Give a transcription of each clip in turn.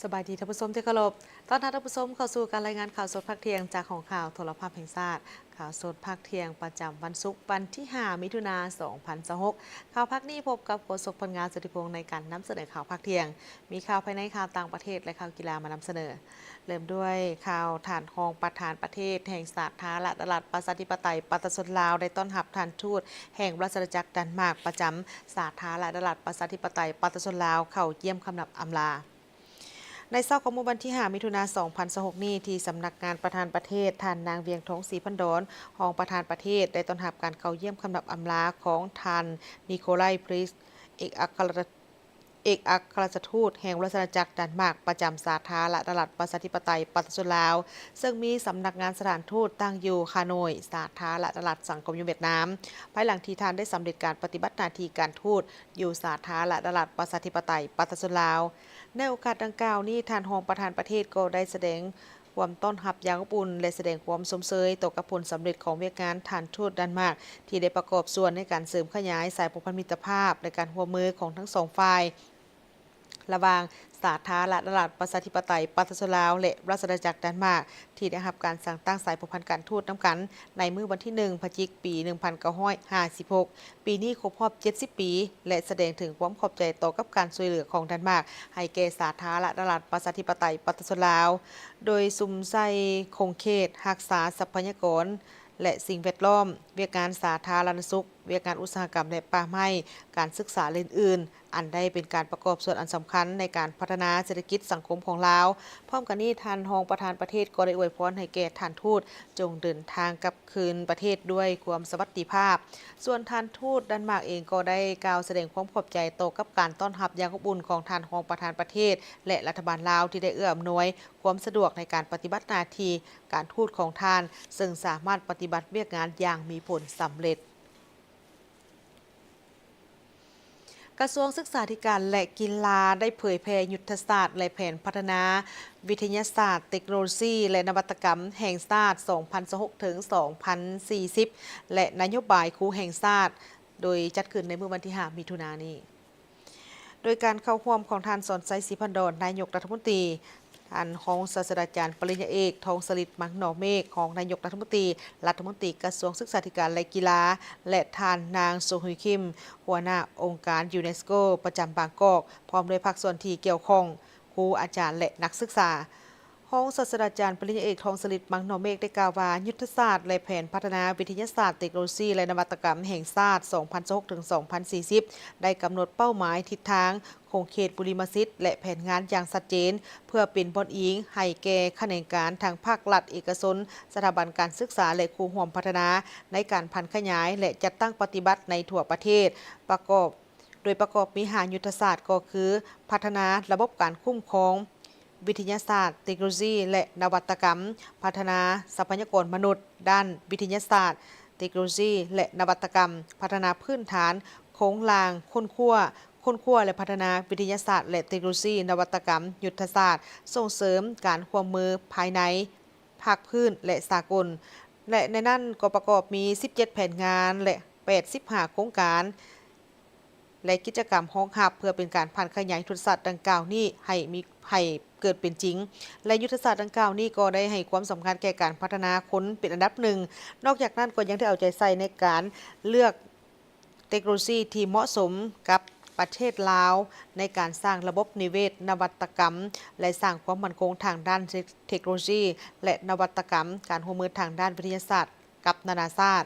ສະບາຍດີທ່ານຜູ້ຊົມທີ່ເຄົາລົບ, ຕ້ອນຮັບທ່ານຜູ້ຊົມເຂົ້າສູ່ການລາຍງານຂ່າວສົດພາກທ່ຽງຈາກຫ້ອງຂ່າວໂທລະພາບແຫ່ງຊາດ. ຂ່າວສົດພາກທ່ຽງປະຈຳວັນສຸກ ວັນທີຫ້າ ມິຖຸນາ ສອງພັນຊາວຫົກ. ຂ່າວພາກນີ້ພົບກັບໂຄສົກພັນງາ ສຸດທິພົງ ໃນການນຳສະເໜີຂ່າວພາກທ່ຽງ. ມີຂ່າວພາຍໃນ, ຂ່າວຕ່າງປະເທດ ແລະ ຂ່າວກິລາມານຳສະເໜີ. ເລີ່ມດ້ວຍຂ່າວທ່ານຮອງປະທານປະເທດແຫ່ງສາທາລະນະລັດ ປະຊາທິປະໄຕ ປະຊາຊົນລາວ ໄດ້ຕ້ອນຮັບທ່ານທູດແຫ່ງລາຊະອານາຈັກດັນມາກປະຈຳສາທາລະນະລັດ ປະຊາທິປະໄຕ ປະຊາຊົນລາວ ເຂົ້າຢ້ຽມຄຳນັບອຳລາ. ໃນເຊົ້າຂອງມື້ວັນທີຫ້າ ມິຖຸນາ ສອງພັນຊາວຫົກນີ້ ທີ່ສຳນັກງານປະທານປະເທດ, ທ່ານນາງ ວຽງທອງ ສີພັນດອນ ຮອງປະທານປະເທດ ໄດ້ຕ້ອນຮັບການເຂົ້າຢ້ຽມຄຳນັບອຳລາຂອງທ່ານ ນິໂຄໄລ ພຣີສ ເອກອັກຄະລັດ ເອກອັກຄະລັດທູດແຫ່ງລາຊະອານາຈັກດັນມາກປະຈຳສາທາລະນະລັດ ປະຊາທິປະໄຕ ປະຊາຊົນລາວ, ເຊິ່ງມີສຳນັກງານສະຖານທູດຕັ້ງຢູ່ຮ່າໂນ້ຍ, ສາທາລະນະລັດສັງຄົມນິຍົມຫວຽດນາມ, ພາຍຫຼັງທີ່ທ່ານໄດ້ສຳເລັດການປະຕິບັດໜ້າທີ່ການທູດຢູ່ສາທາລະນະລັດ ປະຊາທິປະໄຕ ປະຊາຊົນລາວ. ໃນໂອກາດດັ່ງກ່າວນີ້, ທ່ານຮອງປະທານປະເທດກໍໄດ້ສະແດງຄວາມຕ້ອນຮັບຢ່າງອົບອຸ່ນ ແລະ ສະແດງຄວາມຊົມເຊີຍຕໍ່ກັບຜົນສຳເລັດຂອງວຽກງານທ່ານທູດດັນມາກ ທີ່ໄດ້ປະກອບສ່ວນໃນການເສີມຂະຫຍາຍສາຍພົວພັນມິດຕະພາບ ແລະ ການຮ່ວມມືຂອງທັງສອງຝ່າຍ ລະຫວ່າງສາທາລະນະລັດ ປະຊາທິປະໄຕ ປະຊາຊົນລາວ ແລະ ລາຊະອານາຈັກດັນມາກ ທີ່ໄດ້ຮັບການສ້າງຕັ້ງສາຍພົວພັນການທູດນຳກັນ ໃນມື້ວັນທີໜຶ່ງ ພະຈິກ ປີໜຶ່ງພັນເກົ້າຮ້ອຍຫ້າສິບຫົກ. ປີນີ້ຄົບຮອບເຈັດສິບປີ ແລະ ສະແດງເຖິງຄວາມຂອບໃຈຕໍ່ກັບການຊ່ວຍເຫຼືອຂອງດັນມາກໃຫ້ແກ່ສາທາລະນະລັດ ປະຊາທິປະໄຕ ປະຊາຊົນລາວ, ໂດຍສຸມໃສ່ຂົງເຂດຮັກສາຊັບພະຍາກອນ ແລະ ສິ່ງແວດລ້ອມ, ວຽກງານສາທາລະນະສຸກ, ວຽກງານອຸດສາຫະກຳ ແລະ ປ່າໄມ້, ການສຶກສາ ແລະ ອື່ນໆ ອັນໄດ້ເປັນການປະກອບສ່ວນອັນສຳຄັນໃນການພັດທະນາເສດຖະກິດສັງຄົມຂອງລາວ. ພ້ອມກັນນີ້, ທ່ານຮອງປະທານປະເທດກໍໄດ້ອວຍພອນໃຫ້ແກ່ທ່ານທູດ ຈົ່ງເດີນທາງກັບຄືນປະເທດດ້ວຍຄວາມສະຫວັດດີພາບ. ສ່ວນທ່ານທູດດັນມາກເອງກໍໄດ້ກ່າວສະແດງຄວາມຂອບໃຈຕໍ່ກັບການຕ້ອນຮັບຢ່າງອົບອຸ່ນຂອງທ່ານຮອງປະທານປະເທດ ແລະ ລັດຖະບານລາວ ທີ່ໄດ້ເອື້ອອຳນວຍຄວາມສະດວກໃນການປະຕິບັດໜ້າທີ່ການທູດຂອງທ່ານ, ເຊິ່ງສາມາດປະຕິບັດວຽກງານຢ່າງມີຜົນສຳເລັດ. ກະຊວງສຶກສາທິການ ແລະ ກິລາ ໄດ້ເຜີຍແຜ່ຍຸດທະສາດ ແລະ ແຜນພັດທະນາວິທະຍາສາດ, ເຕັກໂນໂລຊີ ແລະ ນະວັດຕະກຳແຫ່ງຊາດ ສອງພັນຊາວຫົກ ເຖິງ ສອງພັນສີ່ສິບ ແລະ ນະໂຍບາຍຄູແຫ່ງຊາດ, ໂດຍຈັດຂຶ້ນໃນມື້ວັນທີຫ້າ ມິຖຸນານີ້. ໂດຍການເຂົ້າຮ່ວມຂອງທ່ານ ສອນໄຊ ສີພັນດອນ ນາຍົກລັດຖະມົນຕີ, ທ່ານຮອງສາດສະດາຈານປະລິນຍາເອກ ທອງສະລິດ ມັງໜໍເມກ ຮອງນາຍົກລັດຖະມົນຕີ, ລັດຖະມົນຕີກະຊວງສຶກສາທິການ ແລະ ກິລາ ແລະ ທ່ານນາງ ໂຊຮຸຍ ຄິມ ຫົວໜ້າອົງການຢູເນສໂກປະຈຳບາງກອກ, ພ້ອມດ້ວຍພາກສ່ວນທີ່ກ່ຽວຂ້ອງ, ຄູ, ອາຈານ ແລະ ນັກສຶກສາ. ຮອງສາດສະດາຈານປະລິນຍາເອກ ທອງສະລິດ ມັງໜໍເມກ ໄດ້ກ່າວວ່າ ຍຸດທະສາດ ແລະ ແຜນພັດທະນາວິທະຍາສາດ, ເຕັກໂນໂລຊີ ແລະ ນະວັດຕະກຳແຫ່ງຊາດ ສອງພັນຊາວຫົກ ເຖິງ ສອງພັນສີ່ສິບ ໄດ້ກຳນົດເປົ້າໝາຍ, ທິດທາງ, ຂົງເຂດບຸລິມະສິດ ແລະ ແຜນງານຢ່າງຊັດເຈນ ເພື່ອເປັນບ່ອນອີງໃຫ້ແກ່ຂະແໜງການທັງພາກລັດ, ເອກະຊົນ, ສະຖາບັນການສຶກສາ ແລະ ຄູ່ຮ່ວມພັດທະນາ ໃນການຜັນຂະຫຍາຍ ແລະ ຈັດຕັ້ງປະຕິບັດໃນທົ່ວປະເທດ, ປະກອບ ໂດຍປະກອບມີຫ້າຍຸດທະສາດ ກໍຄື ພັດທະນາລະບົບການຄຸ້ມຄອງ, ວິທະຍາສາດ, ເຕັກໂນໂລຊີ ແລະ ນະວັດຕະກຳ, ພັດທະນາຊັບພະຍາກອນມະນຸດດ້ານວິທະຍາສາດ, ເຕັກໂນໂລຊີ ແລະ ນະວັດຕະກຳ, ພັດທະນາພື້ນຖານໂຄງລ່າງຄົ້ນຄວ້າ, ຄົ້ນຄວ້າ ແລະ ພັດທະນາວິທະຍາສາດ ແລະ ເຕັກໂນໂລຊີ, ນະວັດຕະກຳ, ຍຸດທະສາດ, ສົ່ງເສີມການຮ່ວມມືພາຍໃນ, ພາກພື້ນ ແລະ ສາກົນ ແລະ ໃນນັ້ນກໍປະກອບມີສິບເຈັດແຜນງານ ແລະ ແປດສິບຫ້າໂຄງການ ແລະ ກິດຈະກຳຮອງຮັບ ເພື່ອເປັນການຜັນຂະຫຍາຍຍຸດທະສາດດັ່ງກ່າວນີ້ໃຫ້ມີ, ໃຫ້ເກີດເປັນຈິງ ແລະ ຍຸດທະສາດດັ່ງກ່າວນີ້ກໍໄດ້ໃຫ້ຄວາມສຳຄັນແກ່ການພັດທະນາຄົນເປັນອັນດັບໜຶ່ງ. ນອກຈາກນັ້ນກໍຍັງໄດ້ເອົາໃຈໃສ່ໃນການເລືອກ ເຕັກໂນໂລຊີທີ່ເໝາະສົມກັບປະເທດລາວ ໃນການສ້າງລະບົບນິເວດນະວັດຕະກຳ ແລະ ສ້າງຄວາມໝັ້ນຄົງທາງດ້ານເຕັກໂນໂລຊີ ແລະ ນະວັດຕະກຳ, ການຮ່ວມມືທາງດ້ານວິທະຍາສາດກັບນານາຊາດ.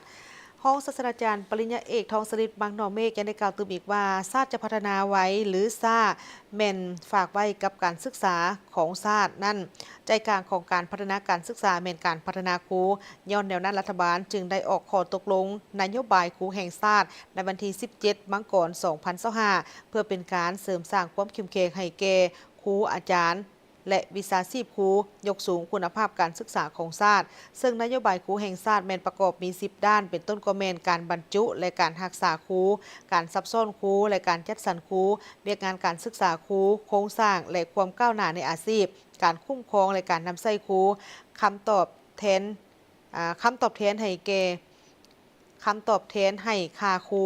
ຮອງສາດສະດາຈານປະລິນຍາເອກ ທອງສະລິດ ມັງໜໍເມກ ຍັງໄດ້ກ່າວຕື່ມອີກວ່າ ຊາດຈະພັດທະນາໄວ ຫຼື ຊ້າ ແມ່ນຝາກໄວ້ກັບການສຶກສາຂອງຊາດນັ້ນ. ໃຈກາງຂອງການພັດທະນາການສຶກສາແມ່ນການພັດທະນາຄູ. ຍ້ອນແນວນັ້ນ, ລັດຖະບານຈຶ່ງໄດ້ອອກຂໍ້ຕົກລົງນະໂຍບາຍຄູແຫ່ງຊາດ ໃນວັນທີສິບເຈັດ ມັງກອນ ສອງພັນຊາວຫ້າ ເພື່ອເປັນການເສີມສ້າງຄວາມເຂັ້ມແຂງໃຫ້ແກ່ຄູອາຈານ ແລະ ວິຊາຊີບຄູ, ຍົກສູງຄຸນນະພາບການສຶກສາຂອງຊາດ, ເຊິ່ງນະໂຍບາຍຄູແຫ່ງຊາດແມ່ນປະກອບມີສິບດ້ານ, ເປັນຕົ້ນກໍແມ່ນການບັນຈຸ ແລະ ການຮັກສາຄູ, ການຊັບຊ້ອນຄູ ແລະ ການຈັດສັນຄູ, ວຽກງານການສຶກສາຄູ, ໂຄງສ້າງ ແລະ ຄວາມກ້າວໜ້າໃນອາຊີບ, ການຄຸ້ມຄອງ ແລະ ການນຳໃຊ້ຄູ, ຄຳຕອບແທນ, ອາ, ຄຳຕອບແທນໃຫ້ແກ່ ຄຳຕອບແທນໃຫ້ຄ່າຄູ,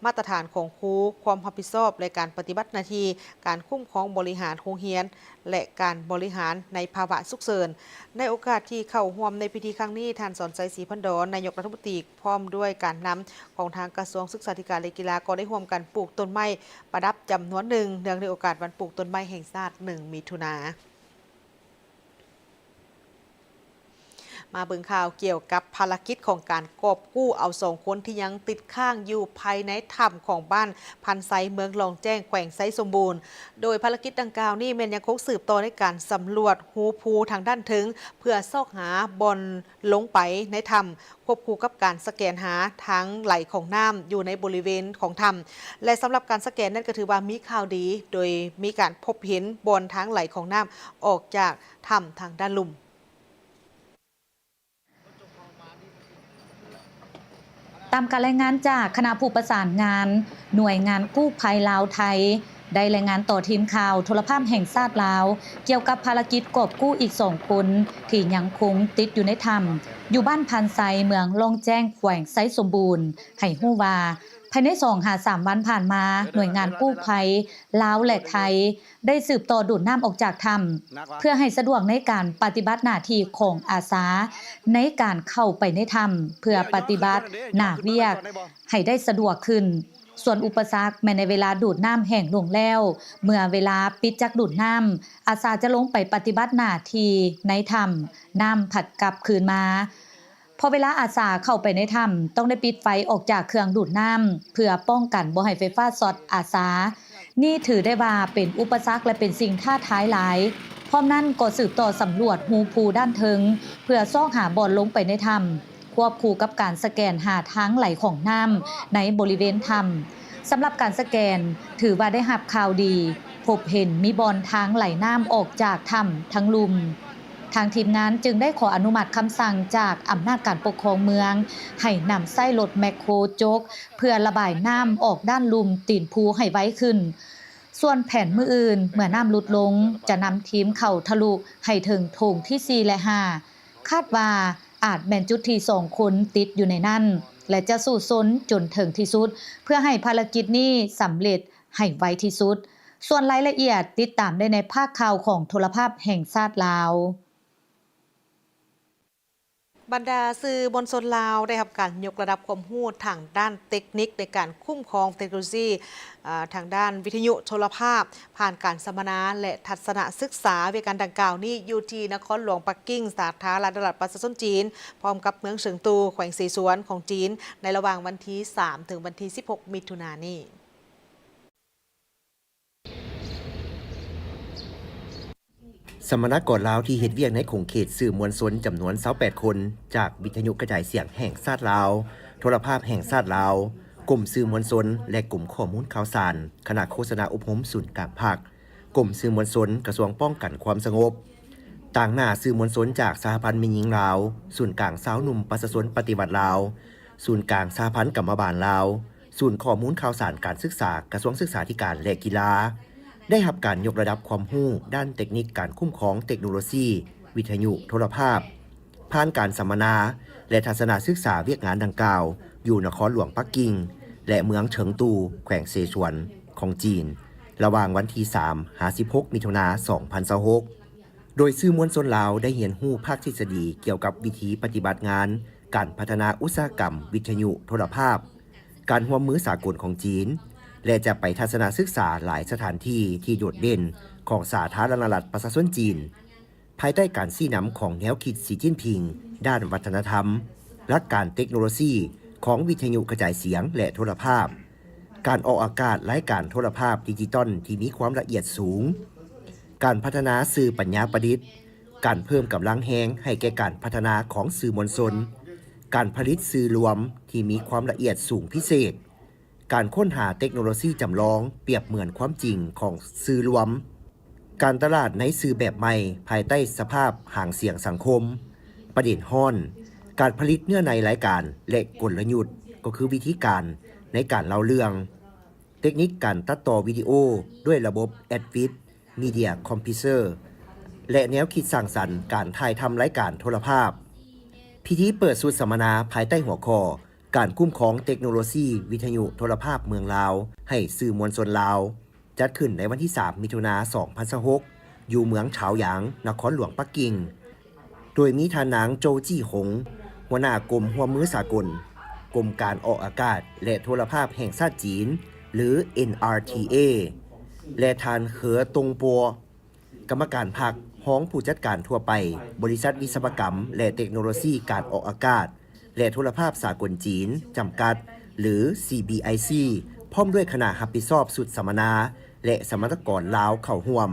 ມາດຕະຖານຂອງຄູ, ຄວາມຮັບຜິດຊອບ ແລະ ການປະຕິບັດໜ້າທີ່, ການຄຸ້ມຄອງບໍລິຫານໂຮງຮຽນ ແລະ ການບໍລິຫານໃນພາວະສຸກເສີນ. ໃນໂອກາດທີ່ເຂົ້າຮ່ວມໃນພິທີຄັ້ງນີ້, ທ່ານ ສອນໄຊ ສີພັນດອນ ນາຍົກລັດຖະມົນຕີ ພ້ອມດ້ວຍການນຳຂອງທາງກະຊວງສຶກສາທິການ ແລະ ກິລາ ກໍໄດ້ຮ່ວມກັນປູກຕົ້ນໄມ້ປະດັບຈຳນວນໜຶ່ງ ເນື່ອງໃນໂອກາດວັນປູກຕົ້ນໄມ້ແຫ່ງຊາດ ໜຶ່ງ ມິຖຸນາ. ມາເບິ່ງຂ່າວກ່ຽວກັບພາລະກິດຂອງການກອບກູ້ເອົາສອງຄົນທີ່ຍັງຕິດຄ້າງຢູ່ພາຍໃນຖ້ຳຂອງບ້ານພັນໄຊ ເມືອງລ່ອງແຈ້ງ ແຂວງໄຊສົມບູນ. ໂດຍພາລະກິດດັ່ງກ່າວນີ້ແມ່ນຍັງຄົງສືບຕໍ່ໃນການສຳຫຼວດຮູພູທາງດ້ານເທິງ ເພື່ອຊອກຫາບ່ອນລົງໄປໃນຖ້ຳ ຄວບຄູ່ກັບການສະແກນຫາທາງໄຫຼຂອງນ້ຳຢູ່ໃນບໍລິເວນຂອງຖ້ຳ ແລະ ສຳລັບການສະແກນນັ້ນກໍຖືວ່າມີຂ່າວດີ ໂດຍມີການພົບເຫັນບ່ອນທາງໄຫຼຂອງນ້ຳອອກຈາກຖ້ຳທາງດ້ານລຸ່ມ. ຕາມການລາຍງານຈາກຄະນະຜູ້ປະສານງານ ໜ່ວຍງານກູ້ໄພລາວ-ໄທ ໄດ້ລາຍງານຕໍ່ທີມຂ່າວໂທລະພາບແຫ່ງຊາດລາວ ກ່ຽວກັບພາລະກິດກອບກູ້ອີກສອງຄົນ ທີ່ຍັງຄົງຕິດຢູ່ໃນຖ້ຳ ຢູ່ບ້ານພັນໄຊ ເມືອງລ່ອງແຈ້ງ ແຂວງໄຊສົມບູນ ໃຫ້ຮູ້ວ່າ ພາຍໃນສອງຫາສາມວັນຜ່ານມາ, ໜ່ວຍງານກູ້ໄພລາວ ແລະ ໄທ ໄດ້ສືບຕໍ່ດູດນ້ຳອອກຈາກຖ້ຳ ເພື່ອໃຫ້ສະດວກໃນການປະຕິບັດໜ້າທີ່ຂອງອາສາ ໃນການເຂົ້າໄປໃນຖ້ຳ ເພື່ອປະຕິບັດໜ້າວຽກໃຫ້ໄດ້ສະດວກຂຶ້ນ. ສ່ວນອຸປະສັກແມ່ນໃນເວລາດູດນ້ຳແຫ້ງລົງແລ້ວ, ເມື່ອເວລາປິດຈັກດູດນ້ຳ, ອາສາຈະລົງໄປປະຕິບັດໜ້າທີ່ໃນຖ້ຳ, ນ້ຳພັດກັບຄືນມາ. ພໍເວລາອາສາເຂົ້າໄປໃນຖ້ຳ ຕ້ອງໄດ້ປິດໄຟອອກຈາກເຄື່ອງດູດນ້ຳ ເພື່ອປ້ອງກັນບໍ່ໃຫ້ໄຟຟ້າຊັອດອາສາ. ນີ້ຖືໄດ້ວ່າເປັນອຸປະສັກ ແລະ ເປັນສິ່ງທ້າທາຍຫຼາຍ. ພ້ອມນັ້ນກໍສືບຕໍ່ສຳຫຼວດຮູພູດ້ານເທິງ ເພື່ອຊອກຫາບ່ອນລົງໄປໃນຖ້ຳ ຄວບຄູ່ກັບການສະແກນຫາທາງໄຫຼຂອງນ້ຳໃນບໍລິເວນຖ້ຳ. ສຳລັບການສະແກນ ຖືວ່າໄດ້ຮັບຂ່າວດີ, ພົບເຫັນມີບ່ອນທາງໄຫຼນ້ຳອອກຈາກຖ້ຳທັງລຸ່ມ. ທາງທີມງານຈຶ່ງໄດ້ຂໍອະນຸມັດຄຳສັ່ງຈາກອຳນາດການປົກຄອງເມືອງ ໃຫ້ນຳໃຊ້ລົດແມັກໂຄຈົກ ເພື່ອລະບາຍນ້ຳອອກດ້ານລຸ່ມຕີນພູໃຫ້ໄວຂຶ້ນ. ສ່ວນແຜນມື້ອື່ນ ເມື່ອນ້ຳຫຼຸດລົງ ຈະນຳທີມເຂົ້າທະລຸໃຫ້ເຖິງໂຖງທີສີ່ ແລະ ຫ້າ ຄາດວ່າອາດແມ່ນຈຸດທີ່ສອງຄົນຕິດຢູ່ໃນນັ້ນ ແລະ ຈະສູ້ຊົນຈົນເຖິງທີ່ສຸດ ເພື່ອໃຫ້ພາລະກິດນີ້ສຳເລັດໃຫ້ໄວທີ່ສຸດ. ສ່ວນລາຍລະອຽດຕິດຕາມໄດ້ໃນພາກຂ່າວຂອງໂທລະພາບແຫ່ງຊາດລາວ. ບັນດາສື່ມວນຊົນລາວໄດ້ຮັບການຍົກລະດັບຄວາມຮູ້ທາງດ້ານເຕັກນິກໃນການຄຸ້ມຄອງເຕັກໂນໂລຊີ ເອີ ທາງດ້ານວິທະຍຸໂທລະພາບ ຜ່ານການສຳມະນາ ແລະ ທັດສະນະສຶກສາ. ວຽກງານດັ່ງກ່າວນີ້ຢູ່ທີ່ນະຄອນຫຼວງປັກກິ່ງ ສາທາລະນະລັດປະຊາຊົນຈີນ ພ້ອມກັບເມືອງເສີງຕູ ແຂວງເສສວນຂອງຈີນ ໃນລະຫວ່າງວັນທີສາມ ເຖິງວັນທີສິບຫົກ ມິຖຸນານີ້. ສຳມະນາກອນລາວທີ່ເຮັດວຽກໃນຂົງເຂດສື່ມວນຊົນຈຳນວນຊາວແປດຄົນ ຈາກວິທະຍຸກະຈາຍສຽງແຫ່ງຊາດລາວ, ໂທລະພາບແຫ່ງຊາດລາວ, ກົມສື່ມວນຊົນ ແລະ ກົມຂໍ້ມູນຂ່າວສານ, ຄະນະໂຄສະນາອົບຮົມສູນກາງພັກ, ກົມສື່ມວນຊົນ ກະຊວງປ້ອງກັນຄວາມສະຫງົບ, ຕາງໜ້າສື່ມວນຊົນຈາກສະຫະພັນແມ່ຍິງລາວ, ສູນກາງຊາວໜຸ່ມປະຊາຊົນປະຕິວັດລາວ, ສູນກາງສະຫະພັນກຳມະບານລາວ, ສູນຂໍ້ມູນຂ່າວສານການສຶກສາ ກະຊວງສຶກສາທິການ ແລະ ກິລາ ໄດ້ຮັບການຍົກລະດັບຄວາມຮູ້ດ້ານເຕັກນິກການຄຸ້ມຄອງເຕັກໂນໂລຊີວິທະຍຸໂທລະພາບ ຜ່ານການສຳມະນາ ແລະ ທັດສະນະສຶກສາວຽກງານດັ່ງກ່າວ ຢູ່ນະຄອນຫຼວງປັກກິ່ງ ແລະ ເມືອງເຖິງຕູ ແຂວງເສສວນ ຂອງຈີນ ລະຫວ່າງວັນທີສາມ ຫາ ສິບຫົກ ມິຖຸນາ ສອງພັນຊາວຫົກ. ໂດຍສື່ມວນຊົນລາວໄດ້ຮຽນຮູ້ພາກທິດສະດີກ່ຽວກັບວິທີປະຕິບັດງານການພັດທະນາອຸດສາຫະກຳວິທະຍຸໂທລະພາບ, ການຮ່ວມມືສາກົນຂອງຈີນ ແລະ ຈະໄປທັດສະນະສຶກສາຫຼາຍສະຖານທີ່ທີ່ໂດດເດັ່ນຂອງສາທາລະນະລັດປະຊາຊົນຈີນ, ພາຍໃຕ້ການຊີ້ນຳຂອງແນວຄິດສີຈິ້ນຜິງດ້ານວັດທະນະທຳ, ຫຼັກການເຕັກໂນໂລຊີຂອງວິທະຍຸກະຈາຍສຽງ ແລະ ໂທລະພາບ, ການອອກອາກາດລາຍການໂທລະພາບດິຈິຕອນທີ່ມີຄວາມລະອຽດສູງ, ການພັດທະນາສື່ປັນຍາປະດິດ, ການເພີ່ມກຳລັງແຮງໃຫ້ແກ່ການພັດທະນາຂອງສື່ມວນຊົນ, ການຜະລິດສື່ລວມທີ່ມີຄວາມລະອຽດສູງພິເສດ, ການຄົ້ນຫາເຕັກໂນໂລຊີຈຳລອງປຽບເໝືອນຄວາມຈິງຂອງສື່ລວມ, ການຕະຫຼາດໃນສື່ແບບໃໝ່ພາຍໃຕ້ສະພາບຫາງສຽງສັງຄົມ, ປະເດັນຮ້ອນ, ການຜະລິດເນື້ອໃນລາຍການ ແລະ ກົນລະຍຸດ ກໍຄືວິທີການໃນການເລົ່າເລື່ອງ, ເຕັກນິກການຕັດຕໍ່ວິດີໂອດ້ວຍລະບົບ Adwit Media Compressor ແລະ ແນວຄິດສ້າງສັນການຖ່າຍທຳລາຍການໂທລະພາບ. ພິທີເປີດຊຸດສຳມະນາພາຍໃຕ້ຫົວຂໍ້ ຕ້ານຄຸ້ມຄອງເຕັກໂນໂລຊີວິທະຍຸໂທລະພາບເມືອງລາວ ໃຫ້ສື່ມວນຊົນລາວ ຈັດຂຶ້ນໃນວັນທີສາມ ມິຖຸນາ ສອງພັນຊາວຫົກ ຢູ່ເມືອງຊາວຢາງ ນະຄອນຫຼວງປັກກິ່ງ, ໂດຍມີທ່ານນາງ ໂຈຈີ້ ຫົງ ຫົວໜ້າກົມຮ່ວມມືສາກົນ, ກົມການອອກອາກາດ ແລະ ໂທລະພາບແຫ່ງຊາດຈີນ ຫຼື ເອັນອາຣ໌ທີເອ ແລະ ທ່ານ ເຂີ ຕົງປົວ ກຳມະການພັກ, ຮອງຜູ້ຈັດການທົ່ວໄປ ບໍລິສັດວິສະວະກຳ ແລະ ເຕັກໂນໂລຊີການອອກອາກາດ ແລະ ໂທລະພາບສາກົນຈີນ ຈຳກັດ ຫຼື ຊີບີໄອຊີ ພ້ອມດ້ວຍຄະນະຮັບຜິດຊອບຊຸດສຳມະນາ ແລະ ສຳມະນາກອນລາວເຂົ້າຮ່ວມ.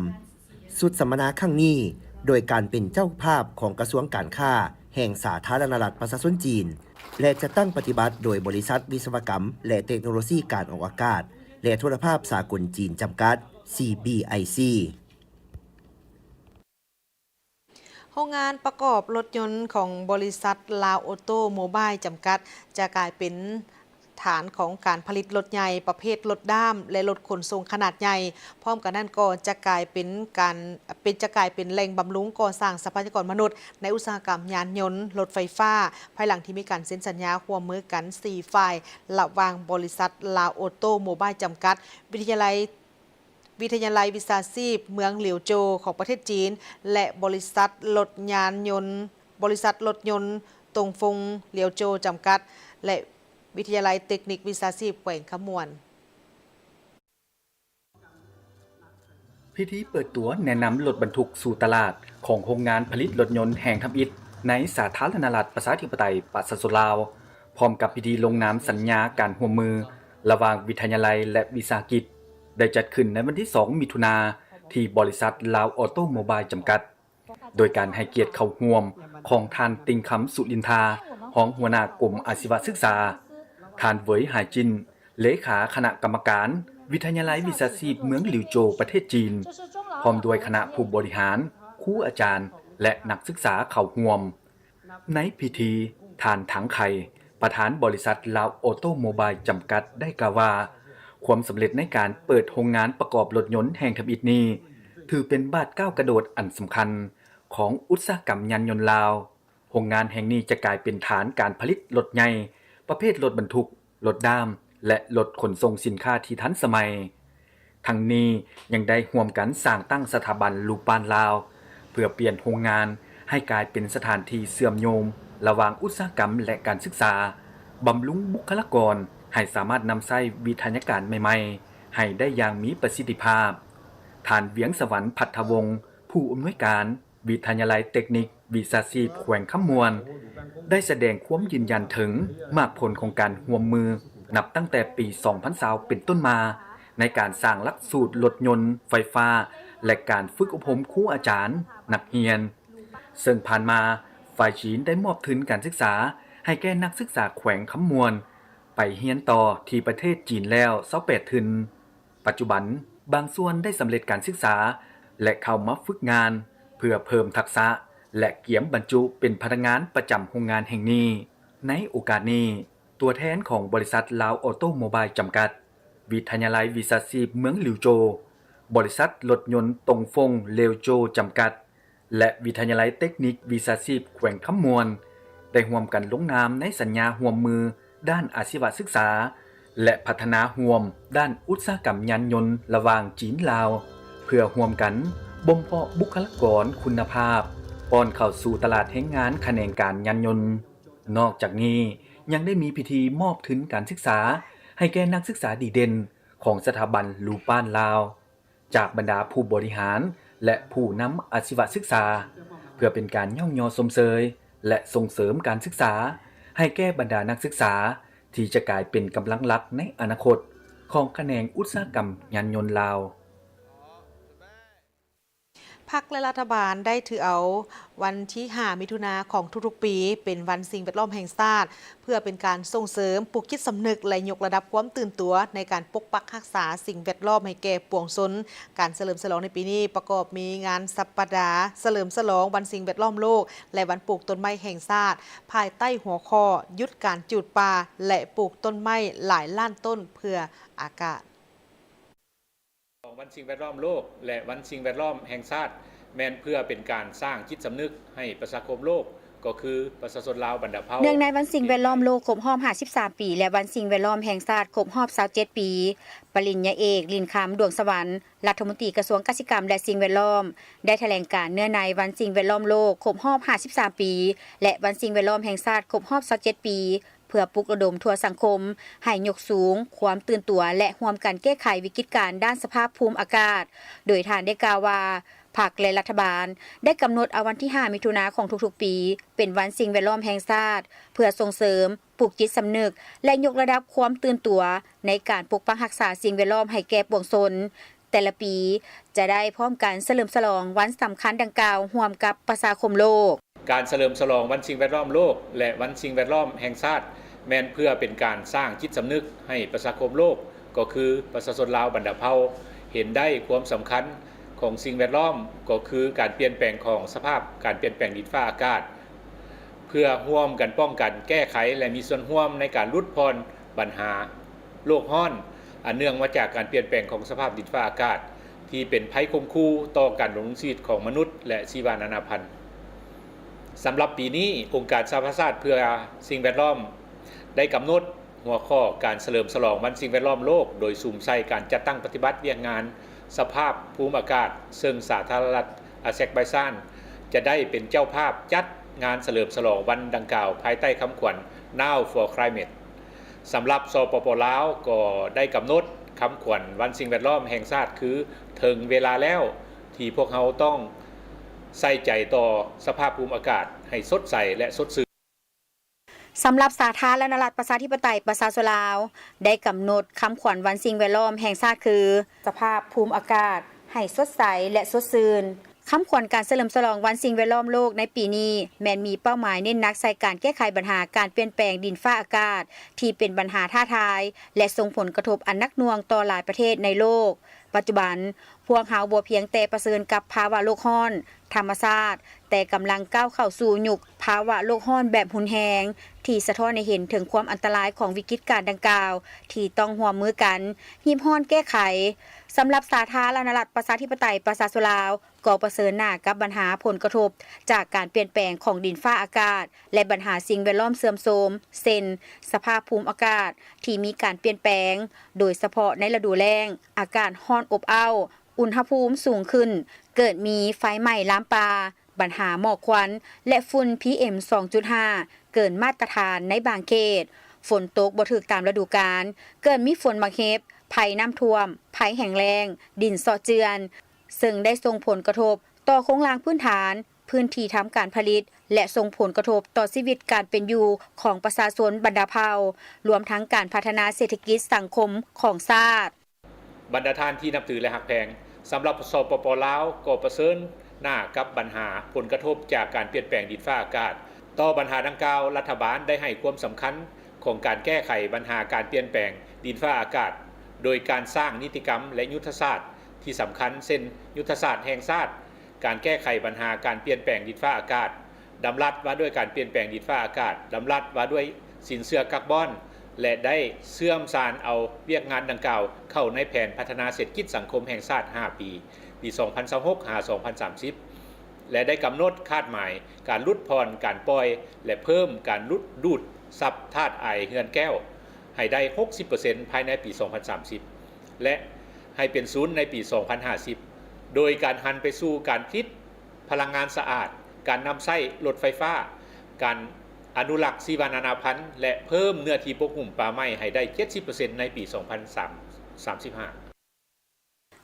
ຊຸດສຳມະນາຄັ້ງນີ້ ໂດຍການເປັນເຈົ້າພາບຂອງກະຊວງການຄ້າແຫ່ງສາທາລະນະລັດປະຊາຊົນຈີນ ແລະ ຈັດຕັ້ງປະຕິບັດໂດຍບໍລິສັດວິສະວະກຳ ແລະ ເຕັກໂນໂລຊີການອອກອາກາດ ແລະ ໂທລະພາບສາກົນຈີນ ຈຳກັດ ຊີບີໄອຊີ. ໂຮງງານປະກອບລົດຍົນຂອງບໍລິສັດລາວໂອໂຕ້ໂມບາຍຈຳກັດ ຈະກາຍເປັນຖານຂອງການຜະລິດລົດໃຫຍ່ປະເພດລົດດ້າມ ແລະ ລົດຂົນສົ່ງຂະໜາດໃຫຍ່. ພ້ອມກັນນັ້ນກໍຈະກາຍເປັນການ ເປັນ ຈະກາຍເປັນແຫຼ່ງບຳລຸງກໍ່ສ້າງຊັບພະຍາກອນມະນຸດໃນອຸດສາຫະກຳຍານຍົນ, ລົດໄຟຟ້າ, ພາຍຫຼັງທີ່ມີການເຊັນສັນຍາຮ່ວມມືກັນສີ່ຝ່າຍ ລະຫວ່າງບໍລິສັດລາວໂອໂຕ້ໂມບາຍຈຳກັດ, ວິທະຍາໄລ ວິທະຍາໄລວິຊາຊີບເມືອງຫຼຽວໂຈຂອງປະເທດຈີນ ແລະ ບໍລິສັດລົດຍານຍົນ, ບໍລິສັດລົດຍົນຕົງຟົງຫຼຽວໂຈຈຳກັດ ແລະ ວິທະຍາໄລເຕັກນິກວິຊາຊີບແຂວງຄຳມ່ວນ. ພິທີເປີດຕົວແນະນຳລົດບັນທຸກສູ່ຕະຫຼາດຂອງໂຮງງານຜະລິດລົດຍົນແຫ່ງທຳອິດໃນສາທາລະນະລັດປະຊາທິປະໄຕປະຊາຊົນລາວ, ພ້ອມກັບພິທີລົງນາມສັນຍາການຮ່ວມມືລະຫວ່າງວິທະຍາໄລ ແລະ ວິສາຫະກິດ ໄດ້ຈັດຂຶ້ນໃນວັນທີສອງ ມິຖຸນາ ທີ່ບໍລິສັດລາວໂອໂຕ້ໂມບາຍຈຳກັດ, ໂດຍການໃຫ້ກຽດເຂົ້າຮ່ວມຂອງທ່ານ ຕິງຄຳ ສຸລິນທາ ຮອງຫົວໜ້າກົມອາຊີວະສຶກສາ, ທ່ານ ເຫວີຍ ຫາຍຈິນ ເລຂາຄະນະກຳມະການວິທະຍາໄລວິຊາຊີບເມືອງຫຼິວໂຈ ປະເທດຈີນ, ພ້ອມດ້ວຍຄະນະຜູ້ບໍລິຫານ, ຄູອາຈານ ແລະ ນັກສຶກສາເຂົ້າຮ່ວມ. ໃນພິທີ, ທ່ານ ຖັງໄຄ ປະທານບໍລິສັດລາວໂອໂຕ້ໂມບາຍຈຳກັດ ໄດ້ກ່າວວ່າ ຄວາມສຳເລັດໃນການເປີດໂຮງງານປະກອບລົດຍົນແຫ່ງທຳອິດນີ້ ຖືເປັນບາດກ້າວກະໂດດອັນສຳຄັນຂອງອຸດສາຫະກຳຍານຍົນລາວ. ໂຮງງານແຫ່ງນີ້ຈະກາຍເປັນຖານການຜະລິດລົດໃຫຍ່ປະເພດລົດບັນທຸກ, ລົດດ້າມ ແລະ ລົດຂົນສົ່ງສິນຄ້າທີ່ທັນສະໄໝ. ທັງນີ້ຍັງໄດ້ຮ່ວມກັນສ້າງຕັ້ງສະຖາບັນລູປານລາວ ເພື່ອປ່ຽນໂຮງງານໃຫ້ກາຍເປັນສະຖານທີ່ເຊື່ອມໂຍງລະຫວ່າງອຸດສາຫະກຳ ແລະ ການສຶກສາ, ບຳລຸງບຸກຄະລາກອນໃຫ້ສາມາດນຳໃຊ້ວິທະຍາການໃໝ່ໆໃຫ້ໄດ້ຢ່າງມີປະສິດທິພາບ. ທ່ານ ວຽງສະຫວັນ ພັດທະວົງ ຜູ້ອຳນວຍການ ວິທະຍາໄລເຕັກນິກວິຊາຊີບແຂວງຄຳມ່ວນ ໄດ້ສະແດງຄວາມຢືນຢັນເຖິງໝາກຜົນຂອງການຮ່ວມມືນັບຕັ້ງແຕ່ປີສອງພັນຊາວເປັນຕົ້ນມາ ໃນການສ້າງຫຼັກສູດລົດຍົນໄຟຟ້າ ແລະ ການຝຶກອົບຮົມຄູອາຈານ, ນັກຮຽນ, ເຊິ່ງຜ່ານມາ ຝ່າຍຈີນໄດ້ມອບທຶນການສຶກສາໃຫ້ແກ່ນັກສຶກສາແຂວງຄຳມ່ວນໄປຮຽນຕໍ່ທີ່ປະເທດຈີນແລ້ວຊາວແປດທຶນ. ປັດຈຸບັນ, ບາງສ່ວນໄດ້ສຳເລັດການສຶກສາ ແລະ ເຂົ້າມາຝຶກງານເພື່ອເພີ່ມທັກສະ ແລະ ກຽມບັນຈຸເປັນພະນັກງານປະຈຳໂຮງງານແຫ່ງນີ້. ໃນໂອກາດນີ້, ຕົວແທນຂອງບໍລິສັດລາວໂອໂຕ້ໂມບາຍຈຳກັດ, ວິທະຍາໄລວິຊາຊີບເມືອງຫຼິວໂຈ, ບໍລິສັດລົດຍົນຕົງຟົງຫຼຽວໂຈຈຳກັດ ແລະ ວິທະຍາໄລເຕັກນິກວິຊາຊີບແຂວງຄຳມ່ວນ ໄດ້ຮ່ວມກັນລົງນາມໃນສັນຍາຮ່ວມມືດ້ານອາຊີວະສຶກສາ ແລະ ພັດທະນາຮ່ວມດ້ານອຸດສາຫະກຳຍານຍົນລະຫວ່າງຈີນ-ລາວ ເພື່ອຮ່ວມກັນບົ່ມເພາະບຸກຄະລາກອນຄຸນນະພາບ ປ້ອນເຂົ້າສູ່ຕະຫຼາດແຮງງານຂະແໜງການຍານຍົນ. ນອກຈາກນີ້, ຍັງໄດ້ມີພິທີມອບທຶນການສຶກສາໃຫ້ແກ່ນັກສຶກສາດີເດັ່ນຂອງສະຖາບັນລູປານລາວ ຈາກບັນດາຜູ້ບໍລິຫານ ແລະ ຜູ້ນຳອາຊີວະສຶກສາ ເພື່ອເປັນການຍ້ອງຍໍຊົມເຊີຍ ແລະ ສົ່ງເສີມການສຶກສາໃຫ້ແກ່ບັນດານັກສຶກສາ ທີ່ຈະກາຍເປັນກຳລັງຫຼັກໃນອະນາຄົດຂອງຂະແໜງອຸດສາຫະກຳຍານຍົນລາວ. ພັກ ແລະ ລັດຖະບານໄດ້ຖືເອົາວັນທີຫ້າ ມິຖຸນາຂອງທຸກໆປີ ເປັນວັນສິ່ງແວດລ້ອມແຫ່ງຊາດ ເພື່ອເປັນການສົ່ງເສີມ, ປູກຈິດສຳນຶກ ແລະ ຍົກລະດັບຄວາມຕື່ນຕົວໃນການປົກປັກຮັກສາສິ່ງແວດລ້ອມໃຫ້ແກ່ປວງຊົນ. ການສະເຫຼີມສະຫຼອງໃນປີນີ້ປະກອບມີງານສັບປະດາສະເຫຼີມສະຫຼອງວັນສິ່ງແວດລ້ອມໂລກ ແລະ ວັນປູກຕົ້ນໄມ້ແຫ່ງຊາດ ພາຍໃຕ້ຫົວຂໍ້ ຢຸດການຈູດປ່າ ແລະ ປູກຕົ້ນໄມ້ຫຼາຍລ້ານຕົ້ນເພື່ອອາກາດ. ຂອງວັນສິ່ງແວດລ້ອມໂລກ ແລະ ວັນສິ່ງແວດລ້ອມແຫ່ງຊາດ ແມ່ນເພື່ອເປັນການສ້າງຈິດສຳນຶກໃຫ້ປະຊາຄົມໂລກ ກໍຄືປະຊາຊົນລາວບັນດາເຜົ່າ. ເນື່ອງໃນວັນສິ່ງແວດລ້ອມໂລກຄົບຮອບຫ້າສິບສາມປີ ແລະ ວັນສິ່ງແວດລ້ອມແຫ່ງຊາດຄົບຮອບຊາວເຈັດປີ, ປະລິນຍາເອກ ລິນຄຳ ດວງສະຫວັນ ລັດຖະມົນຕີກະຊວງກະສິກຳ ແລະ ສິ່ງແວດລ້ອມ ໄດ້ຖະແຫຼງການເນື່ອງໃນວັນສິ່ງແວດລ້ອມໂລກຄົບຮອບຫ້າສິບສາມປີ ແລະ ວັນສິ່ງແວດລ້ອມແຫ່ງຊາດຄົບຮອບຊາວເຈັດປີ ເພື່ອປຸກລະດົມທົ່ວສັງຄົມໃຫ້ຍົກສູງຄວາມຕື່ນຕົວ ແລະ ຮ່ວມກັນແກ້ໄຂວິກິດການດ້ານສະພາບພູມອາກາດ, ໂດຍທ່ານໄດ້ກ່າວວ່າ ພັກ ແລະ ລັດຖະບານໄດ້ກຳນົດເອົາວັນທີຫ້າ ມິຖຸນາຂອງທຸກໆປີ ເປັນວັນສິ່ງແວດລ້ອມແຫ່ງຊາດ ເພື່ອສົ່ງເສີມ, ປູກຈິດສຳນຶກ ແລະ ຍົກລະດັບຄວາມຕື່ນຕົວໃນການປົກປັກຮັກສາສິ່ງແວດລ້ອມໃຫ້ແກ່ປວງຊົນ. ແຕ່ລະປີຈະໄດ້ພ້ອມກັນສະເຫຼີມສະຫຼອງວັນສຳຄັນດັ່ງກ່າວຮ່ວມກັບປະຊາຄົມໂລກ. ການສະເຫຼີມສະຫຼອງວັນສິ່ງແວດລ້ອມໂລກ ແລະ ວັນສິ່ງແວດລ້ອມແຫ່ງຊາດ ແມ່ນເພື່ອເປັນການສ້າງຈິດສຳນຶກໃຫ້ປະຊາຄົມໂລກ ກໍຄືປະຊາຊົນລາວບັນດາເຜົ່າ ເຫັນໄດ້ຄວາມສຳຄັນຂອງສິ່ງແວດລ້ອມ ກໍຄືການປ່ຽນແປງຂອງສະພາບການປ່ຽນແປງດິນຟ້າອາກາດ ເພື່ອຮ່ວມກັນປ້ອງກັນ, ແກ້ໄຂ ແລະ ມີສ່ວນຮ່ວມໃນການຫຼຸດຜ່ອນບັນຫາໂລກຮ້ອນ ອັນເນື່ອງມາຈາກການປ່ຽນແປງຂອງສະພາບດິນຟ້າອາກາດ ທີ່ເປັນໄພຂົ່ມຂູ່ຕໍ່ການດຳລົງຊີວິດຂອງມະນຸດ ແລະ ຊີວະນານາພັນ. ສຳລັບປີນີ້, ອົງການສະຫະປະຊາຊາດເພື່ອສິ່ງແວດລ້ອມ ໄດ້ກຳນົດຫົວຂໍ້ການສະເຫຼີມສະຫຼອງວັນສິ່ງແວດລ້ອມໂລກ ໂດຍສຸມໃສ່ການຈັດຕັ້ງປະຕິບັດວຽກງານສະພາບພູມອາກາດ, ເຊິ່ງສາທາລະນະລັດອາແຊກໄບຊານ ຈະໄດ້ເປັນເຈົ້າພາບຈັດງານສະເຫຼີມສະຫຼອງວັນດັ່ງກ່າວ ພາຍໃຕ້ຄຳຂວັນ Now for Climate. ສຳລັບ ສປປ ລາວ ກໍໄດ້ກຳນົດຄຳຂວັນວັນສິ່ງແວດລ້ອມແຫ່ງຊາດ ຄື ເຖິງເວລາແລ້ວ ທີ່ພວກເຮົາຕ້ອງໃສ່ໃຈຕໍ່ສະພາບພູມອາກາດໃຫ້ສົດໃສ ແລະ ສົດຊື່ນ. ສຳລັບສາທາລະນະລັດປະຊາທິປະໄຕປະຊາຊົນລາວ ໄດ້ກຳນົດຄຳຂວັນວັນສິ່ງແວດລ້ອມແຫ່ງຊາດ ຄື ສະພາບພູມອາກາດໃຫ້ສົດໃສ ແລະ ສົດຊື່ນ. ຄຳຂວັນການສະເຫຼີມສະຫຼອງວັນສິ່ງແວດລ້ອມໂລກໃນປີນີ້ ແມ່ນມີເປົ້າໝາຍເນັ້ນໜັກໃສ່ການແກ້ໄຂບັນຫາການປ່ຽນແປງດິນຟ້າອາກາດ ທີ່ເປັນບັນຫາທ້າທາຍ ແລະ ສົ່ງຜົນກະທົບອັນໜັກໜ່ວງຕໍ່ຫຼາຍປະເທດໃນໂລກ. ປັດຈຸບັນ, ພວກເຮົາບໍ່ພຽງແຕ່ປະເຊີນກັບພາວະໂລກຮ້ອນທຳມະຊາດ, ແຕ່ກຳລັງກ້າວເຂົ້າສູ່ຍຸກພາວະໂລກຮ້ອນແບບຮຸນແຮງ ທີ່ສະທ້ອນໃຫ້ເຫັນເຖິງຄວາມອັນຕະລາຍຂອງວິກິດການດັ່ງກ່າວ ທີ່ຕ້ອງຮ່ວມມືກັນຮີບຮ້ອນແກ້ໄຂ. ສຳລັບສາທາລະນະລັດປະຊາທິປະໄຕປະຊາຊົນລາວ ກໍປະເຊີນໜ້າກັບບັນຫາຜົນກະທົບຈາກການປ່ຽນແປງຂອງດິນຟ້າອາກາດ ແລະ ບັນຫາສິ່ງແວດລ້ອມເສື່ອມໂຊມ ເຊັ່ນ ສະພາບພູມອາກາດທີ່ມີການປ່ຽນແປງ, ໂດຍສະເພາະໃນລະດູແລ້ງ, ອາກາດຮ້ອນອົບອ້າວ, ອຸນຫະພູມສູງຂຶ້ນ, ເກີດມີໄຟໄໝ້ລາມປ່າ, ບັນຫາໝອກຄວັນ ແລະ ຝຸ່ນ ພີເອັມ ສອງຈຸດຫ້າ ເກີນມາດຕະຖານໃນບາງເຂດ, ຝົນຕົກບໍ່ຖືກຕາມລະດູການ, ເກີດມີຝົນໝາກເຫັບ, ໄພນ້ຳຖ້ວມ, ໄພແຫ້ງແລ້ງ, ດິນເຊາະເຈື່ອນ, ເຊິ່ງໄດ້ສົ່ງຜົນກະທົບຕໍ່ໂຄງລ່າງພື້ນຖານ, ພື້ນທີ່ທຳການຜະລິດ ແລະ ສົ່ງຜົນກະທົບຕໍ່ຊີວິດການເປັນຢູ່ຂອງປະຊາຊົນບັນດາເຜົ່າ, ລວມທັງການພັດທະນາເສດຖະກິດສັງຄົມຂອງຊາດ. ບັນດາທ່ານທີ່ນັບຖື ແລະ ຮັກແພງ, ສຳລັບ ສປປ ລາວ ກໍປະເຊີນໜ້າກັບບັນຫາຜົນກະທົບຈາກການປ່ຽນແປງດິນຟ້າອາກາດ. ຕໍ່ບັນຫາດັ່ງກ່າວ, ລັດຖະບານໄດ້ໃຫ້ຄວາມສຳຄັນຂອງການແກ້ໄຂບັນຫາການປ່ຽນແປງດິນຟ້າອາກາດ ໂດຍການສ້າງນິຕິກຳ ແລະ ຍຸດທະສາດທີ່ສຳຄັນ ເຊັ່ນ ຍຸດທະສາດແຫ່ງຊາດການແກ້ໄຂບັນຫາການປ່ຽນແປງດິນຟ້າອາກາດ, ດຳລັດວ່າດ້ວຍການປ່ຽນແປງດິນຟ້າອາກາດ, ດຳລັດວ່າດ້ວຍສິນເຊື່ອກາບອນ ແລະ ໄດ້ເຊື່ອມສານເອົາວຽກງານດັ່ງກ່າວເຂົ້າໃນແຜນພັດທະນາເສດຖະກິດສັງຄົມແຫ່ງຊາດຫ້າປີ ປີສອງພັນຊາວຫົກ ຫາ ສອງພັນສາມສິບ ແລະ ໄດ້ກຳນົດຄາດໝາຍການຫຼຸດຜ່ອນການປ່ອຍ ແລະ ເພີ່ມການດູດ ດູດຊັບທາດອາຍເຮືອນແກ້ວໃຫ້ໄດ້ຫົກສິບເປີເຊັນພາຍໃນປີສອງພັນສາມສິບ ແລະ ໃຫ້ເປັນສູນໃນປີສອງພັນຫ້າສິບ ໂດຍການຫັນໄປສູ່ການຜະລິດ ພະລັງງານສະອາດ, ການນຳໃຊ້ລົດໄຟຟ້າ, ການອະນຸລັກຊີວະນານາພັນ ແລະ ເພີ່ມເນື້ອທີ່ປົກຫຸ້ມປ່າໄມ້ໃຫ້ໄດ້ເຈັດສິບເປີເຊັນໃນປີສອງພັນສາມສິບຫ້າ.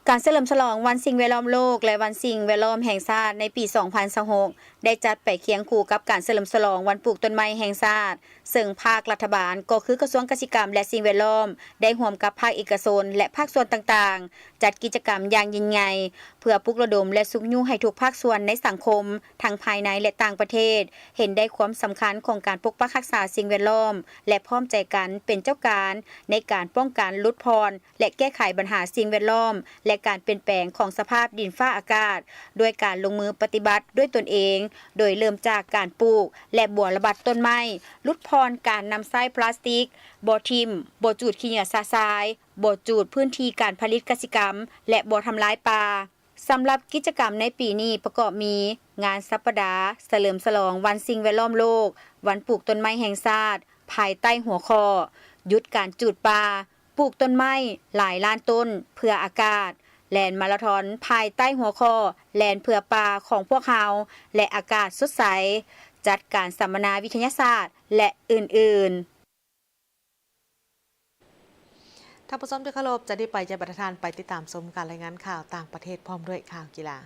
ການສະເຫຼີມສະຫຼອງວັນສິ່ງແວດລ້ອມໂລກ ແລະ ວັນສິ່ງແວດລ້ອມແຫ່ງຊາດໃນປີສອງພັນຊາວຫົກ ໄດ້ຈັດໄປຄຽງຄູ່ກັບການສະເຫຼີມສະຫຼອງວັນປູກຕົ້ນໄມ້ແຫ່ງຊາດ, ເຊິ່ງພາກລັດຖະບານ ກໍຄືກະຊວງກະສິກຳ ແລະ ສິ່ງແວດລ້ອມ ໄດ້ຮ່ວມກັບພາກເອກະຊົນ ແລະ ພາກສ່ວນຕ່າງໆ ຈັດກິດຈະກຳຢ່າງຍິ່ງໃຫຍ່ ເພື່ອປຸກລະດົມ ແລະ ຊຸກຍູ້ໃຫ້ທຸກພາກສ່ວນໃນສັງຄົມ ທັງພາຍໃນ ແລະ ຕ່າງປະເທດ ເຫັນໄດ້ຄວາມສຳຄັນຂອງການປົກປັກຮັກສາສິ່ງແວດລ້ອມ ແລະ ພ້ອມໃຈກັນເປັນເຈົ້າການໃນການປ້ອງກັນ, ຫຼຸດຜ່ອນ ແລະ ແກ້ໄຂບັນຫາສິ່ງແວດລ້ອມ ແລະ ການປ່ຽນແປງຂອງສະພາບດິນຟ້າອາກາດ ດ້ວຍການລົງມືປະຕິບັດດ້ວຍຕົນເອງ, ໂດຍເລີ່ມຈາກການປູກ ແລະ ບົວລະບັດຕົ້ນໄມ້, ຫຼຸດຜ່ອນການນຳໃຊ້ພລາສຕິກ, ບໍ່ຖິ້ມ, ບໍ່ຈູດຂີ້ເຫຍື້ອຊະຊາຍ, ບໍ່ຈູດພື້ນທີ່ການຜະລິດກະສິກຳ ແລະ ບໍ່ທຳລາຍປ່າ. ສຳລັບກິດຈະກຳໃນປີນີ້ປະກອບມີ ງານສັບປະດາສະເຫຼີມສະຫຼອງວັນສິ່ງແວດລ້ອມໂລກ, ວັນປູກຕົ້ນໄມ້ແຫ່ງຊາດ ພາຍໃຕ້ຫົວຂໍ້ ຢຸດການຈູດປ່າ, ປູກຕົ້ນໄມ້ຫຼາຍລ້ານຕົ້ນເພື່ອອາກາດ, ແລ່ນມາລາທອນພາຍໃຕ້ຫົວຂໍ້ ແລ່ນເພື່ອປ່າຂອງພວກເຮົາ ແລະ ອາກາດສົດໃສ, ຈັດການສຳມະນາວິທະຍາສາດ ແລະ ອື່ນໆ. ທ່ານຜູ້ຊົມທີ່ເຄົາລົບ, ຈາກນີ້ໄປຈະບາດທ່ານໄປຕິດຕາມຊົມການລາຍງານຂ່າວຕ່າງປະເທດພ້ອມດ້ວຍຂ່າວກິລາ.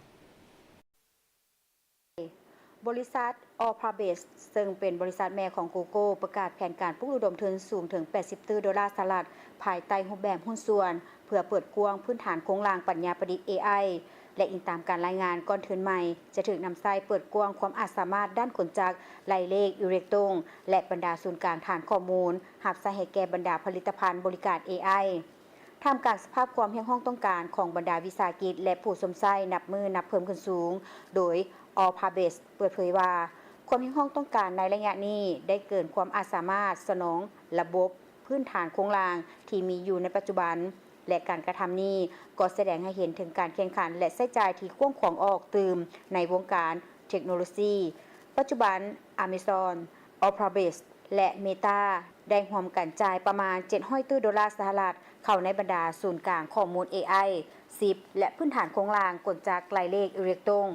ບໍລິສັດ Alphabet ເຊິ່ງເປັນບໍລິສັດແມ່ຂອງ Google ປະກາດແຜນການປຸກລະດົມທຶນສູງເຖິງແປດສິບຕື້ໂດລາສະຫະລັດ ພາຍໃຕ້ຮູບແບບຫຸ້ນສ່ວນ ເພື່ອເປີດກວ້າງພື້ນຖານໂຄງລ່າງປັນຍາປະດິດ ເອໄອ ແລະ ອີງຕາມການລາຍງານ, ກ້ອນທຶນໃໝ່ຈະຖືກນຳໃຊ້ເປີດກວ້າງຄວາມອາດສາມາດດ້ານຂົນຈັກ, ໄລ່ເລກ, ອີເລັກໂຕຣງ ແລະ ບັນດາສູນກາງຖານຂໍ້ມູນ ຮັບໃຊ້ໃຫ້ແກ່ບັນດາຜະລິດຕະພັນບໍລິການ ເອໄອ. ທ່າມກາງສະພາບຄວາມຮຽກຮ້ອງຕ້ອງການຂອງບັນດາວິສາຫະກິດ ແລະ ຜູ້ຊົມໃຊ້ນັບມື້ນັບເພີ່ມຂຶ້ນສູງ, ໂດຍ Alphabet ເປີດເຜີຍວ່າ ຄວາມຮຽກຮ້ອງຕ້ອງການໃນໄລຍະນີ້ໄດ້ເກີນຄວາມອາດສາມາດສະໜອງລະບົບພື້ນຖານໂຄງລ່າງທີ່ມີຢູ່ໃນປັດຈຸບັນ, ແລະ ການກະທຳນີ້ກໍສະແດງໃຫ້ເຫັນເຖິງການແຂ່ງຂັນ ແລະ ໃຊ້ຈ່າຍທີ່ກວ້າງຂວາງອອກຕື່ມໃນວົງການເທັກໂນໂລຊີ. ປັດຈຸບັນ Amazon, Alphabet ແລະ Meta ໄດ້ຮ່ວມກັນຈ່າຍປະມານເຈັດຮ້ອຍຕື້ໂດລາສະຫະລັດ ເຂົ້າໃນບັນດາສູນກາງຂໍ້ມູນ ເອໄອ ຊິບ ແລະ ພື້ນຖານໂຄງລ່າງກົນຈັກໄລ່ເລກອີເລັກໂຕຣງ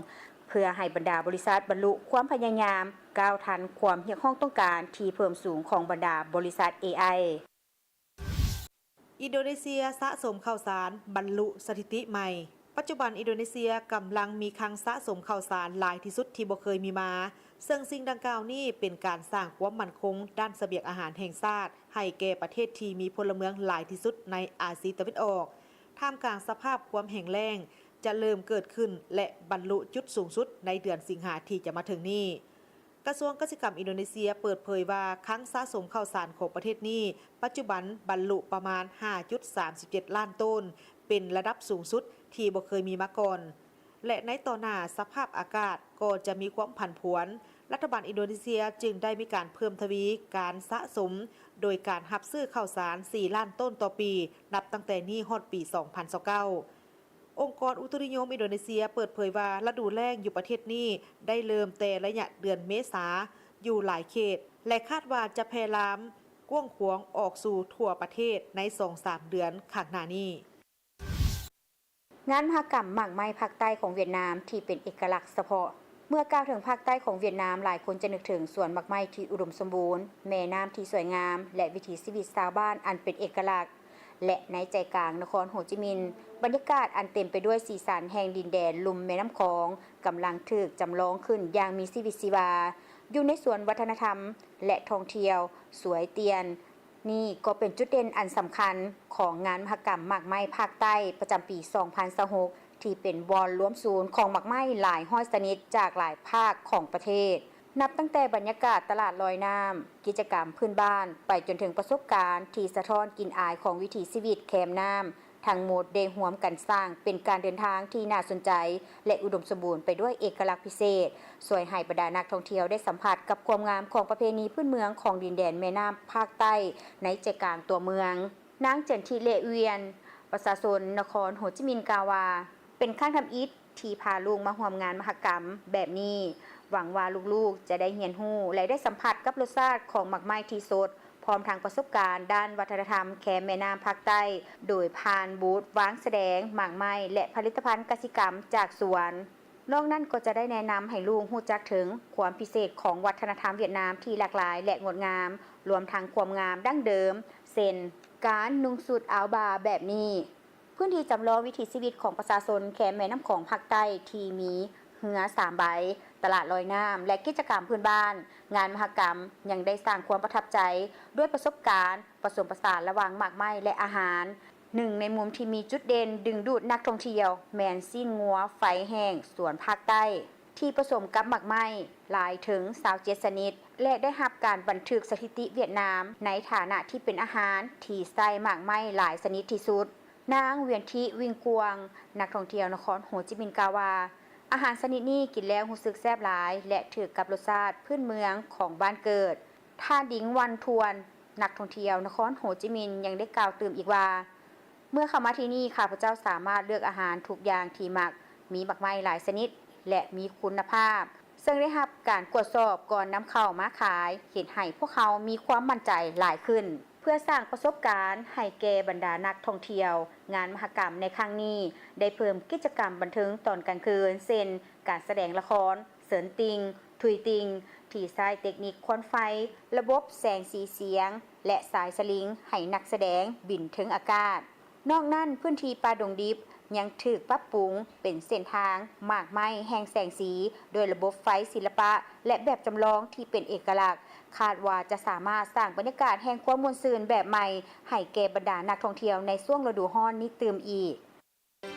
ເພື່ອໃຫ້ບັນດາບໍລິສັດບັນລຸຄວາມພະຍາຍາມກ້າວທັນຄວາມຮຽກຮ້ອງຕ້ອງການທີ່ເພີ່ມສູງຂອງບັນດາບໍລິສັດ ເອໄອ. ອິນໂດເນເຊຍສະສົມເຂົ້າສານບັນລຸສະຖິຕິໃໝ່. ປັດຈຸບັນ ອິນໂດເນເຊຍກຳລັງມີຄັງສະສົມເຂົ້າສານຫຼາຍທີ່ສຸດທີ່ບໍ່ເຄີຍມີມາ, ເຊິ່ງສິ່ງດັ່ງກ່າວນີ້ເປັນການສ້າງຄວາມໝັ້ນຄົງດ້ານສະບຽງອາຫານແຫ່ງຊາດໃຫ້ແກ່ປະເທດທີ່ມີພົນລະເມືອງຫຼາຍທີ່ສຸດໃນອາຊີຕາເວັນອອກ, ທ່າມກາງສະພາບຄວາມແຫ້ງແລ້ງ ຈະເລີ່ມເກີດຂຶ້ນ ແລະ ບັນລຸຈຸດສູງສຸດໃນເດືອນສິງຫາທີ່ຈະມາເຖິງນີ້. ກະຊວງກະສິກຳອິນໂດເນເຊຍເປີດເຜີຍວ່າ ຄັງສະສົມເຂົ້າສານຂອງປະເທດນີ້ ປັດຈຸບັນບັນລຸປະມານຫ້າຈຸດສາມສິບເຈັດລ້ານໂຕນ, ເປັນລະດັບສູງສຸດທີ່ບໍ່ເຄີຍມີມາກ່ອນ ແລະ ໃນຕໍ່ໜ້າສະພາບອາກາດກໍຈະມີຄວາມຜັນຜວນ. ລັດຖະບານອິນໂດເນເຊຍຈຶ່ງໄດ້ມີການເພີ່ມທະວີການສະສົມ ໂດຍການຮັບຊື້ເຂົ້າສານສີ່ລ້ານໂຕນຕໍ່ປີ ນັບຕັ້ງແຕ່ນີ້ຮອດປີສອງພັນຊາວເກົ້າ. ອົງກອນອຸຕຸນິຍົມອິນໂດເນເຊຍເປີດເຜີຍວ່າ ລະດູແລ້ງຢູ່ປະເທດນີ້ໄດ້ເລີ່ມແຕ່ໄລຍະເດືອນເມສາຢູ່ຫຼາຍເຂດ ແລະ ຄາດວ່າຈະແຜ່ລາມກວ້າງຂວາງອອກສູ່ທົ່ວປະເທດໃນສອງສາມເດືອນຂ້າງໜ້ານີ້. ງານມະຫະກຳໝາກໄມ້ພາກໃຕ້ຂອງຫວຽດນາມທີ່ເປັນເອກະລັກສະເພາະ. ເມື່ອກ່າວເຖິງພາກໃຕ້ຂອງຫວຽດນາມ, ຫຼາຍຄົນຈະນຶກເຖິງສວນໝາກໄມ້ທີ່ອຸດົມສົມບູນ, ແມ່ນ້ຳທີ່ສວຍງາມ ແລະ ວິຖີຊີວິດຊາວບ້ານອັນເປັນເອກະລັກ. ແລະ ໃນໃຈກາງນະຄອນໂຮຈິມິນ, ບັນຍາກາດອັນເຕັມໄປດ້ວຍສີສັນແຫ່ງດິນແດນລຸ່ມແມ່ນ້ຳຂອງ ກຳລັງຖືກຈຳລອງຂຶ້ນຢ່າງມີຊີວິດຊີວາ ຢູ່ໃນສວນວັດທະນະທຳ ແລະ ທ່ອງທ່ຽວສວຍຕຽນ. ນີ້ກໍເປັນຈຸດເດັ່ນອັນສຳຄັນຂອງງານມະຫະກຳໝາກໄມ້ພາກໃຕ້ປະຈຳປີສອງພັນຊາວຫົກ ທີ່ເປັນບ່ອນລວມສູນຂອງໝາກໄມ້ຫຼາຍຮ້ອຍຊະນິດຈາກຫຼາຍພາກຂອງປະເທດ. ນັບຕັ້ງແຕ່ບັນຍາກາດຕະຫຼາດລອຍນ້ຳ, ກິດຈະກຳພື້ນບ້ານ ໄປຈົນເຖິງປະສົບການທີ່ສະທ້ອນກິ່ນອາຍຂອງວິຖີຊີວິດແຄມນ້ຳ, ທັງໝົດໄດ້ຮ່ວມກັນສ້າງເປັນການເດີນທາງທີ່ໜ້າສົນໃຈ ແລະ ອຸດົມສົມບູນໄປດ້ວຍເອກະລັກພິເສດ, ຊ່ວຍໃຫ້ບັນດານັກທ່ອງທ່ຽວໄດ້ສຳຜັດກັບຄວາມງາມຂອງປະເພນີພື້ນເມືອງຂອງດິນແດນແມ່ນ້ຳພາກໃຕ້ໃນໃຈກາງຕົວເມືອງ. ນາງ ເຈັນທິ ເລອຽນ ປະຊາຊົນນະຄອນໂຮຈິມິນ ກ່າວວ່າ ເປັນຄັ້ງທຳອິດທີ່ພາລູກມາຮ່ວມງານມະຫະກຳແບບນີ້. ຫວັງວ່າລູກໆຈະໄດ້ຮຽນຮູ້ ແລະ ໄດ້ສຳຜັດກັບລົດຊາດຂອງໝາກໄມ້ທີ່ສົດ, ພ້ອມທັງປະສົບການດ້ານວັດທະນະທຳແຄມແມ່ນ້ຳພາກໃຕ້ ໂດຍຜ່ານບູດວາງສະແດງໝາກໄມ້ ແລະ ຜະລິດຕະພັນກະສິກຳຈາກສວນ. ນອກນັ້ນກໍຈະໄດ້ແນະນຳໃຫ້ລູກຮູ້ຈັກເຖິງຄວາມພິເສດຂອງວັດທະນະທຳຫວຽດນາມທີ່ຫຼາກຫຼາຍ ແລະ ງົດງາມ, ລວມທັງຄວາມງາມດັ້ງເດີມ ເຊັ່ນ ການນຸ່ງຊຸດອາວບາແບບນີ້. ພື້ນທີ່ຈຳລອງວິຖີຊີວິດຂອງປະຊາຊົນແຄມແມ່ນ້ຳຂອງພາກໃຕ້ທີ່ມີເຮືອສາມໃບ, ຕະຫຼາດລອຍນ້ຳ ແລະ ກິດຈະກຳພື້ນບ້ານ. ງານມະຫະກຳຍັງໄດ້ສ້າງຄວາມປະທັບໃຈດ້ວຍປະສົບການປະສົມປະສານລະຫວ່າງໝາກໄມ້ ແລະ ອາຫານ. ໜຶ່ງໃນມຸມທີ່ມີຈຸດເດັ່ນດຶງດູດນັກທ່ອງທ່ຽວແມ່ນຊີ້ນງົວໄຟແຫ້ງສວນພາກໃຕ້ ທີ່ປະສົມກັບໝາກໄມ້ຫຼາຍເຖິງຊາວເຈັດຊະນິດ ແລະ ໄດ້ຮັບການບັນທຶກສະຖິຕິຫວຽດນາມໃນຖານະທີ່ເປັນອາຫານທີ່ໃຊ້ໝາກໄມ້ຫຼາຍຊະນິດທີ່ສຸດ. ນາງ ວຽນທິ ວິງກວາງ ນັກທ່ອງທ່ຽວນະຄອນໂຮຈິມິນ ກ່າວວ່າ ອາຫານຊະນິດນີ້ກິນແລ້ວຮູ້ສຶກແຊບຫຼາຍ ແລະ ຖືກກັບລົດຊາດພື້ນເມືອງຂອງບ້ານເກີດ. ທ່ານ ດິງ ວັນທວນ ນັກທ່ອງທ່ຽວນະຄອນໂຮຈິມິນ ຍັງໄດ້ກ່າວຕື່ມອີກວ່າ ເມື່ອເຂົ້າມາທີ່ນີ້ ຂ້າພະເຈົ້າສາມາດເລືອກອາຫານທຸກຢ່າງທີ່ມັກ, ມີໝາກໄມ້ຫຼາຍຊະນິດ ແລະ ມີຄຸນນະພາບ ເຊິ່ງໄດ້ຮັບການກວດສອບກ່ອນນຳເຂົ້າມາຂາຍ ເຮັດໃຫ້ພວກເຮົາມີຄວາມໝັ້ນໃຈຫຼາຍຂຶ້ນ. ເພື່ອສ້າງປະສົບການໃຫ້ແກ່ບັນດານັກທ່ອງທ່ຽວ, ງານມະຫະກຳໃນຄັ້ງນີ້ໄດ້ເພີ່ມກິດຈະກຳບັນເທີງຕອນກາງຄືນ ເຊັ່ນ ການສະແດງລະຄອນ ເຊີນຕິ່ງ, ທຸຍຕິ່ງ ທີ່ໃຊ້ເຕັກນິກຄວັນໄຟ, ລະບົບແສງສີສຽງ ແລະ ສາຍສະລິງໃຫ້ນັກສະແດງບິນເທິງອາກາດ. ນອກນັ້ນ, ພື້ນທີ່ປ່າດົງດິບຍັງຖືກປັບປຸງເປັນເສັ້ນທາງໝາກໄມ້ແຫ່ງແສງສີ ດ້ວຍລະບົບໄຟສິລະປະ ແລະ ແບບຈຳລອງທີ່ເປັນເອກະລັກ, ຄາດວ່າຈະສາມາດສ້າງບັນຍາກາດແຫ່ງຄວາມມ່ວນຊື່ນແບບໃໝ່ໃຫ້ແກ່ບັນດານັກທ່ອງທ່ຽວໃນຊ່ວງລະດູຮ້ອນນີ້ຕື່ມອີກ.